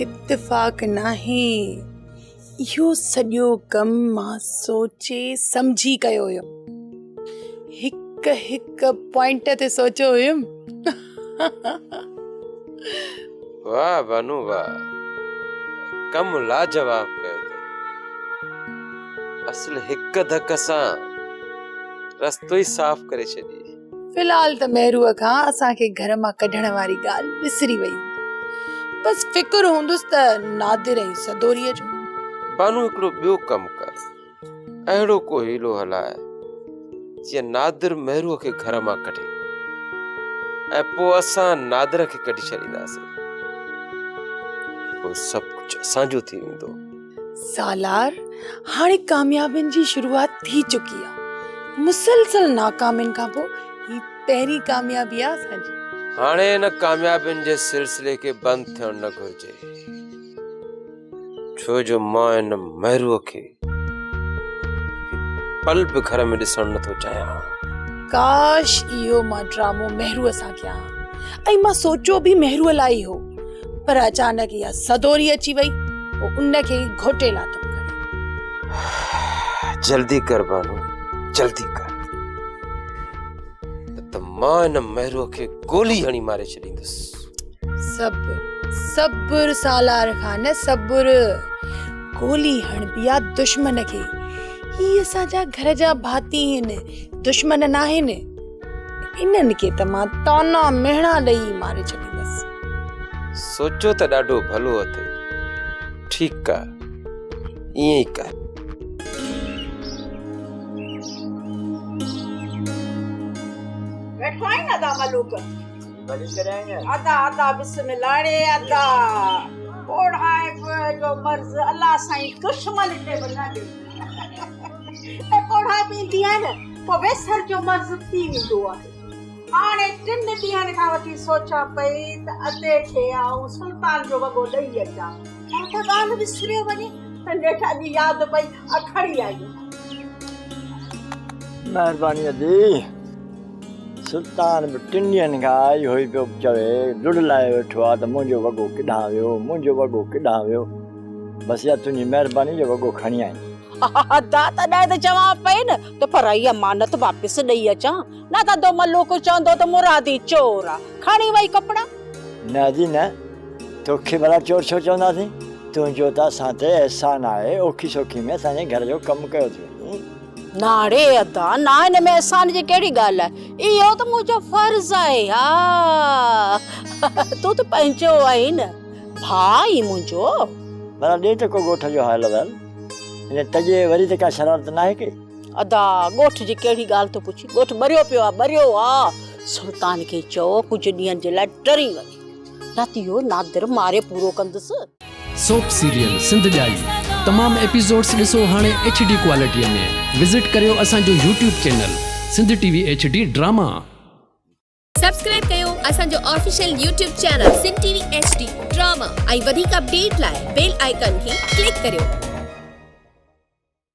اتفاق ناهي. اهو سڄو ڪم مان سوچي سمجهي ڪيو هيم. هڪ هڪ پوائنٽ تي سوچيو هيم. واهه بانو واهه. ڪم لاجواب ڪيو اٿئي. اصل هڪ ڌڪ سان رستو ئي صاف ڪري ڇڏيئي. في الحال ته مهروء کان اسان کي گهر مان ڪڍڻ واري ڳالهه وسري وئي هوندي. بس فڪر هوندس ته نادر ۽ سدوريء جو. بانو هڪڙو ٻيو ڪم ڪر. اهڙو ڪو حيلو هلاء جيئن نادر مهروء کي گهر مان ڪڍي ۽ پوء اسان نادر کي ڪڍي ڇڏينداسين. پوء سڀ ڪجهه اسان جو ٿي ويندو. سالار، هاڻي ڪاميابين جي شروعات ٿي چڪي آ. مسلسل ناڪامين کان پوء هي پهرين ڪاميابي آ اسان جي. هاڻي ان ڪاميابين جي سلسلي کي بند ٿيڻ نه گهرجي. ڇو جو مان ان مهروء کي هڪ پل به گهر ۾ ڏسڻ نه ٿو چاهيان. ڪاش اهو مان ڊرامو مهروء سان ڪيان ها ۽ مان سوچيو به مهروء لاء ئي هو. پر اچانڪ اها سدوري اچي وئي، پوء ان کي ئي گهوٽي لاٿم کڻي. جلدي ڪر بانو، جلدي ڪر، نه ته مان ان مهروء کي گولي هڻي ماري ڇڏيندس. صبر، صبر سالار خان، صبر. گولي هڻبي آ دشمن کي. هي اسان جا گهر جا ڀاتي هن، دشمن ناهن. انهن کي ته مان طعنا مهڻا ڏئي ئي ماري ڇڏيندس. سوچيو ته ڏاڍو ڀلو اٿئي. ٺيڪ آ، ائين ئي ڪر. ويٺو آهين نه ادا ملوڪ. ڀلي ڪري آئين آهين. ادا ادا بسم الله ڙي ادا پوڙهائپ جو مرض الله سائين دشمن کي به نه ڏي. ۽ پوڙهائپ ايندي آهي نه پوء ويسر جو مرض ٿي ويندو آهي. هاڻي ٽن ڏينهن کان وٺي سوچان پئي ته ادي کي آئون سلطان جو وڳو ڏئي اچان پر ته ڳالهه وسريو وڃي ته نيٺ اڄ ياد پئي ۽ کڻي آئي آهيان. مهرباني ادي. سلطان به ٽن ڏينهن کان اهو ئي پيو چوي، لڙ لائي ويٺو آهي ته منهنجو وڳو ڪيڏانهن ويو، منهنجو وڳو ڪيڏانهن ويو. بس اها تنهنجي مهرباني جو وڳو کڻي آئين. ادا تڏهن ته چوان پئي نه ته پرائي امانت واپس ڏئي اچان، نه ته ادو ملوڪ چوندو ته مرادي چور آ، کڻي وئي ڪپڙا. نه ادي نه، توکي ڀلا چور ڇو چونداسين، تنهنجو ته اسان تي احسان آهي، اوکي سوکي ۾ اسان جي گهر جو ڪم ڪيو ٿي وڃين. نه ڙي ادا نه، ان ۾ احسان جي ڪهڙي ڳالهه آهي، اهو ته منهنجو فرض آهي، ها تون ته پنهنجو آهين نه، ڀاء آهين منهنجو. ڀلا ڏي ته ڪو ڳوٺ جو حال احوال. هن تڄي وري ته ڪا شرارت ناهي ڪئي؟ ادا ڳوٺ جي ڪهڙي ڳالهه ٿو پڇين، ڳوٺ ٻريو پيو آ، ٻريو آ. سلطان کي چئو ڪجهه ڏينهن جي لاء ٽري وڃي، نه ته اهو نادر ماري پورو ڪندس. سوپ سيريل سنڌ ڄائي تمام ايپيسوڊس ڏسو هاڻي ايڇ ڊي ڪوالٽي ۾ وزٽ ڪريو اسان جو YouTube channel Sindh T V H D drama. Subscribe ڪيو اسان جو official YouTube channel Sindh T V H D drama ۽ وڌيڪ اپڊيٽ لاء بيل آئيڪان کي ڪلڪ ڪريو.